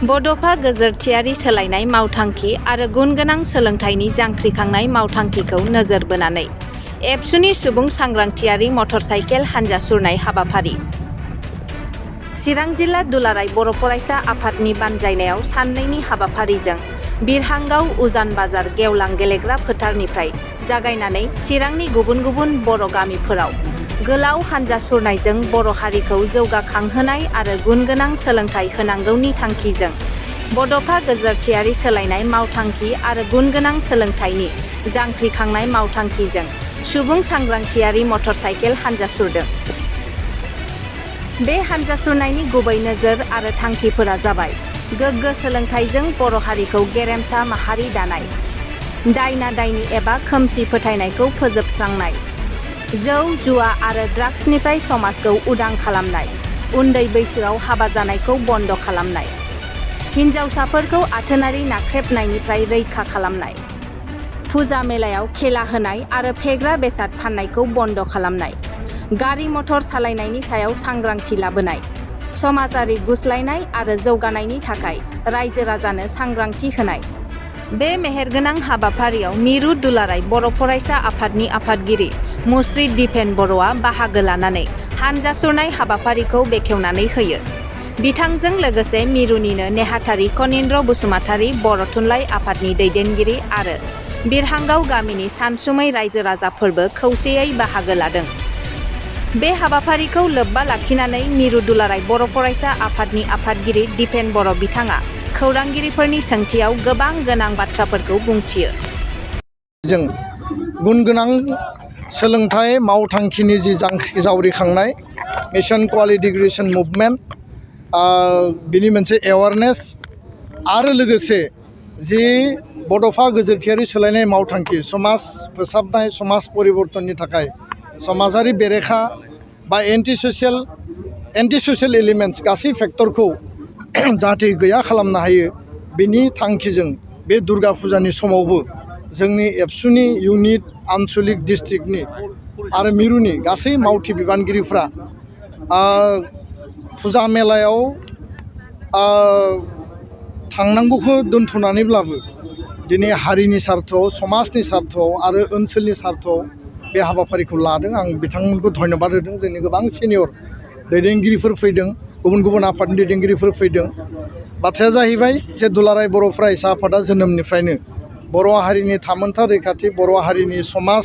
बड'फा गोजोरथियारि सोलायनाय मावथांखि आरो गुनगोनां सोलोंथाइनि जांख्रिखांनाय मावथांखिखौ नोजोर बोनानै एबसुनि सुबुं सांग्रांथियारि मटरसाइकेल हानजा सुरनाय हाबाफारि। चिरां जिल्ला दुलाराय बर' फरायसा आफादनि बानजायनायाव साननैनि हाबाफारिजों बिरहांगाव उजान बाजार गेवलां गेलेग्रा फोथारनिफ्राय जागायनानै चिरांनि गुबुन गुबुन बर' गामिफोराव गोलाव हानजा सुरनायजों बर' हारिखौ जौगाखांहोनाय आरो गुनगोनां सोलोंथाइ होनांगौनि थांखिजों बड'फा गोजोरथियारि सोलायनाय मावथांखि आरो गुनगोनां सोलोंथाइनि जांख्रिखांनाय मावथांखिजों सुबुं सांग्रांथियारि मटरसाइकेल हानजा सुरदों। बे हानजा सुरनायनि गुबै नोजोर आरो थांखिफोरा जाबाय गोग्गो सोलोंथाइजों बर' हारिखौ गेरेमसा माहारि दानाय, दायना दायनि एबा खोमसि फोथायनायखौ फोजोबस्रांनाय, जौ जुवा आरो ड्राग्सनिफ्राय समाजखौ उदां खालामनाय, उन्दै बैसोआव हाबा जानायखौ बन्द खालामनाय, हिन्जावसाफोरखौ आथोनारि नाख्रेबनायनिफ्राय रैखा खालामनाय, फुजा मेलायाव खेला होनाय आरो फेग्रा बेसाद फाननायखौ बन्द खालामनाय, गारि मटर सालायनायनि सायाव सांग्रांथि लाबोनाय, समाजारि गुस्लायनाय आरो जौगानायनि थाखाय रायजो राजानो सांग्रांथि होनाय। बे मेहेरगोनां हाबाफारियाव मिरु दुलाराय बर' फरायसा आफादनि आफादगिरि मुस्रि दिपेन बर'आ बाहागो लानानै हानजा सुरनाय हाबाफारिखौ बेखेवनानै होयो। बिथांजों लोगोसे मिरुनिनो नेहाथारि कनिन्द्र बसुमतारी बर' थुनलाइ आफादनि दैदेनगिरि आरो बिरहांगाव गामिनि सानसुमै रायजो राजाफोरबो खौसेयै बाहागो लादों। बे हाबाफारिखौ लोब्बा लाखिनानै मिरु दुलाराय बर' फरायसा आफादनि आफादगिरि दिपेन बर' बिथाङा खौरांगिरिफोरनि सोंथियाव गोबां गोनां बाथ्राफोरखौ बुंथियो। जों गुनगोनां सोलोंथाइ मावथांखिनि जि जावरिखांनाय मिशन क्वालिटी एडुकेशन मुभमेन्ट, बिनि मोनसे एवारनेस आरो लोगोसे जि बड'फा गोजोरथियारि सोलायनाय मावथांखि समाज फोसाबनाय, समाज परिबर्तननि थाखाय समाजारि बेरेखा बा एन्टि ससियेल एलिमेन्ट्स गासै फेक्टरखौ जाहाथे गैया खालामनो हायो, बिनि थांखिजों बे दुर्गा फुजानि समावबो जोंनि एबसुनि इउनिट, आनसलिक, डिस्ट्रिक्टनि आरो मिरुनि गासै मावथि बिबानगिरिफ्रा फुजा मेलायाव थांनांगौखौ दोनथ'नानैब्लाबो दिनै हारिनि सार्थआव, समाजनि सार्थआव आरो ओनसोलनि सार्थआव बे हाबाफारिखौ लादों। आं बिथांमोनखौ धन्यबाद होदों। जोंनि गोबां सिनियर दैदेनगिरिफोर फैदों, गुबुन गुबुन आफादनि दैदेनगिरिफोर फैदों। बाथ्राया जाहैबाय जे दुलाराय बर' फरायसा आफादा जोनोमनिफ्रायनो बर' हारिनि थामोनथा रैखाथि, बर' हारिनि समाज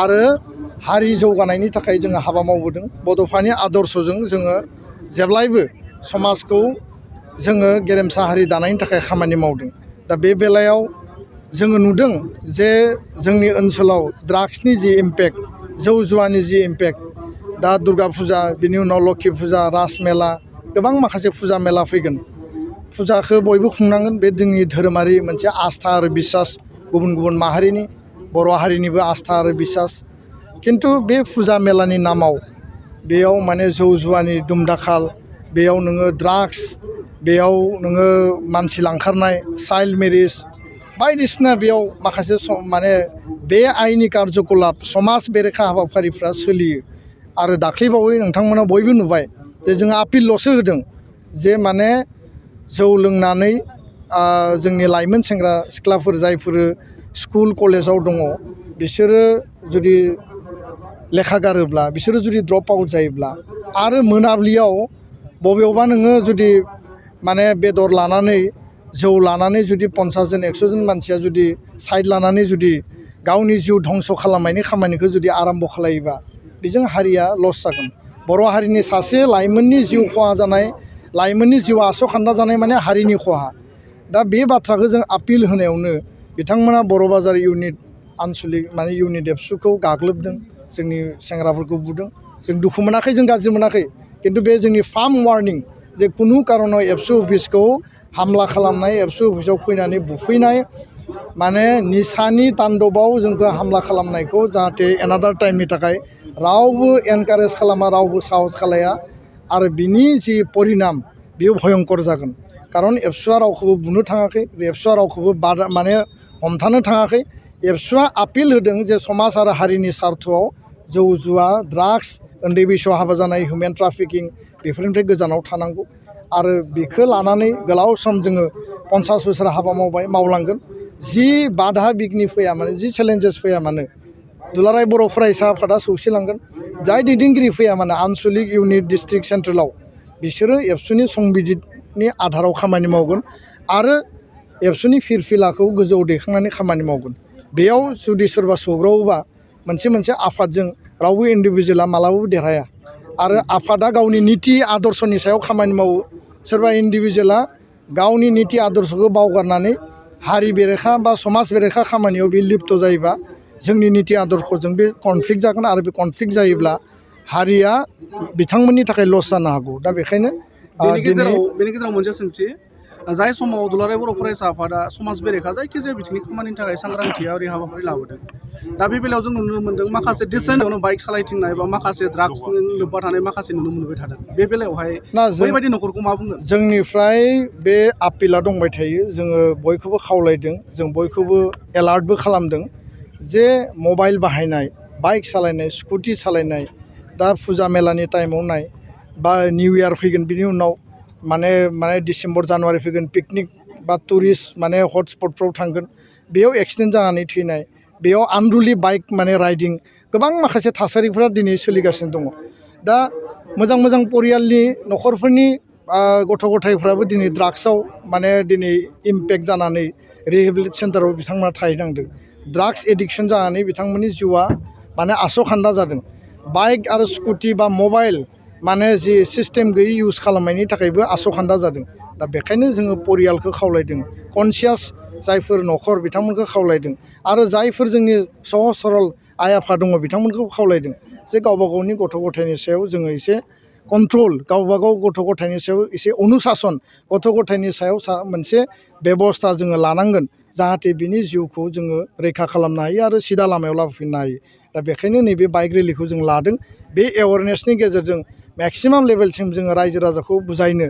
आरो हारि जौगानायनि थाखाय जोङो हाबा मावबोदों। बड'फानि आदर्शजों जोङो जेब्लायबो समाजखौ जोङो गेरेमसा हारि दानायनि थाखाय खामानि मावदों। दा बे बेलायाव जोङो नुदों जे जोंनि ओनसोलाव ड्राग्सनि जि इम्पेक्ट, जौ जुवानि जि इम्पेक्ट, दा दुर्गा फुजा, बिनि उनाव लोक्षि फुजा, राज मेला, गोबां माखासे फुजा मेला फैगोन। फुजाखौ बयबो खुंनांगोन, बे जोंनि धोरोमारि मोनसे आस्था आरो बिसास, गुबुन गुबुन माहारिनि, बर' हारिनिबो आस्था आरो बिसास। खिन्थु बे फुजा मेलानि नामाव बेयाव माने जौ जुवानि दुमदाखाल, बेयाव नोङो ड्राग्स, बेयाव नोङो मानसि लांखारनाय, चाइल्ड मेरिज बायदिसिना बेयाव माखासे माने बे आयेननि कार्यकलाप, समाज बेरेखा हाबाफारिफ्रा सोलियो। आरो दाख्लैबावै नोंथांमोना बयबो नुबाय जे जोङो आपिलल'सो होदों जे माने जौ लोंनानै जोंनि लाइमोन सेंग्रा सिख्लाफोर जायफोर स्कुल कलेजाव दङ, बिसोरो जुदि लेखा गारोब्ला, बिसोरो जुदि ड्रप आउट जायोब्ला आरो मोनाब्लियाव बबेयावबा नोङो जुदि माने बेदर लानानै, जौ लानानै जुदि 50 जन 100 जन मानसिया जुदि साइड लानानै जुदि गावनि जिउ धंस खालामनायनि खामानिखौ जुदि आराम्भ खालायोबा बेजों हारिया लस जागोन। बर' हारिनि सासे लाइमोननि जिउ खहा जानाय, लाइमोननि जिउ आसखान्दा जानाय माने हारिनि खहा। दा बे बाथ्राखौ जों आपिल होनायावनो बिथांमोना बर' बाजार इउनिट, आनसलिक माने इउनिट एबसुखौ गाग्लोबदों, जोंनि सेंग्राफोरखौ बुदों। जों दुखु मोनाखै, जों गाज्रि मोनाखै, खिन्थु बे जोंनि फार्म वार्निं जे खुनु कारनाव एबसु अफिसखौ हामला खालामनाय, एबसु अफिसाव फैनानै बुफैनाय, माने निसानि तान्दबाव जोंखौ हामला खालामनायखौ जाहाथे एनादार टाइमनि थाखाय रावबो एनकारेज खालामा, रावबो साहस खालाया। आरो बिनि जि परिनाम बेयो भयंकर जागोन। खारन एबसुआ रावखौबो बुनो थाङाखै, एबसुआ रावखौबो माने हमथानो थाङाखै। एबसुआ आपिल होदों जे समाज आरो हारिनि सार्थआव जौ जुवा, ड्राग्स, उन्दै बैसोआव हाबा जानाय, हिउमेन ट्राफिकिं, बेफोरनिफ्राय गोजानाव थानांगौ आरो बेखौ लानानै गोलाव सम जोङो 50 बोसोर हाबा मावलांगोन जि बाधा बिघ्नि फैया मानो जि चेलेन्जेस फैया मानो दुलाराय बर' फरायसा आफादा सौसिलांगोन जाय दैदेनगिरि फैया मानो आनसलिक इउनिट डिस्ट्रिक्ट सेन्ट्रेलाव बिसोरो एबसुनि संबिजितनि आधाराव खामानि मावगोन आरो एबसुनि फिरफिलाखौ गोजौआव दैखांनानै खामानि मावगोन बेयाव जुदि सोरबा सौग्रावोबा मोनसे आफादजों रावबो इन्डिभिजुवेला मालाबाबो देरहाया आरो आफादा गावनि निति आदर्शनि सायाव खामानि मावो सोरबा इन्डिभिजुवेला गावनि निति आदर्शखौ बावगारनानै हारि बेरेखा बा समाज बेरेखा खामानियाव बे लिप्त जायोबा जोंनि निति आदर्शजों बे कनफ्लिक्ट जागोन आरो बे कनफ्लिक्ट जायोब्ला हारिया बिथांमोननि थाखाय लस जानो हागौ दा बेखायनो बेनि गेजेराव मोनसे सोंथि जाय समाव दुलाराय बर' फरायसा आफादा समाज बेरेखा जायखिजाया बिथिंनि खामानिनि थाखाय सांग्रांथियारि हाबाफारि लाबोदों दा बे बेलायाव जों नुनो मोन्दों माखासे डिसेन्टआवनो बाइक सालायथिंनाय बा माखासे ड्राग्सजों लोब्बा थानाय माखासे नुनो मोनबाय थादों बे बेलायावहाय बैबायदि न'खरखौ मा बुंगोन जोंनिफ्राय बे आपिला दंबाय थायो जोङो बयखौबो खावलायदों जों बयखौबो एलार्टबो खालामदों जे मबाइल बाहायनाय बाइक सालायनाय स्कुटि सालायनाय दा फुजा मेलानि टाइमाव नाय बा निउ इयार फैगोन बिनि उनाव माने डिसेम्बर जानुवारि फैगोन पिकनिक बा टुरिस्ट माने हटस्पटफ्राव थांगोन बेयाव एक्सिडेन्ट जानानै थैनाय बेयाव आनरुलि बाइक माने राइडिं गोबां माखासे थासारिफोरा दिनै सोलिगासिनो दङ दा मोजां परियालनि न'खरफोरनि गथ' गथायफ्राबो दिनै ड्राग्सआव माने दिनै इम्पेक्ट जानानै रिहेबिलिट सेन्टाराव बिथांमोना थाहैनांदों ड्राग्स एडिक्सन जानानै बिथांमोननि जिउआ माने आस'खान्दा जादों बाइक आरो स्कुटि बा मबाइल माने जि सिस्टेम गैयै इउज खालामनायनि थाखायबो आस'खान्दा जादों दा बेखायनो जोङो परियालखौ खावलायदों कनसियास जायफोर न'खर बिथांमोनखौ खावलायदों आरो जायफोर जोंनि सहज सरल आइ आफा दङ बिथांमोनखौ खावलायदों जे गावबा गावनि गथ' गथायनि सायाव जोङो एसे कन्ट्रल गावबा गाव गथ' गथायनि सायाव एसे अनुसासन गथ' गथायनि सायाव मोनसे बेबस्था जोङो लानांगोन जाहाथे बिनि जिउखौ जोङो रैखा खालामनो हायो आरो सिदा लामायाव लाबोफिननो हायो दा बेखायनो नैबे बाइक रेलिखौ जों लादों बे एवारनेसनि गेजेरजों मेक्सिमाम लेभेलसिम जोङो रायजो राजाखौ बुजायनो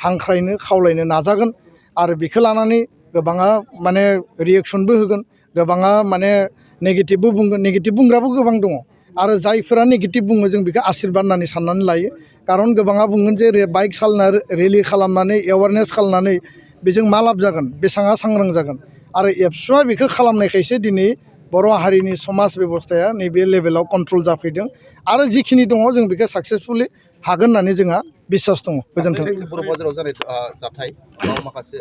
हांख्रायनो खावलायनो नाजागोन आरो बेखौ लानानै गोबाङा माने रिएक्सनबो होगोन गोबाङा माने नेगेटिभबो बुंगोन नेगेटिभ बुंग्राबो गोबां दङ आरो जायफोरा नेगेटिभ बुङो जों बेखौ आशिर्बाद होननानै साननानै लायो कारन गोबाङा बुंगोन जे बाइक सालायना रेलि खालामनानै एवारनेस खालामनानै बेजों मा लाब जागोन बेसेबां सांग्रां जागोन आरो एबसुआ बेखौ खालामनायखायसो दिनै बर' हारिनि समाज बेबस्थाया नैबे लेभेलाव कन्ट्रल जाफैदों आरो जिखिनि दङ जों बेखौ साक्सेसफुलि हागोन होननानै जोंहा बिसास दङ गोजोन्थों। बर' बाजाराव जानाय जाथाय माखासे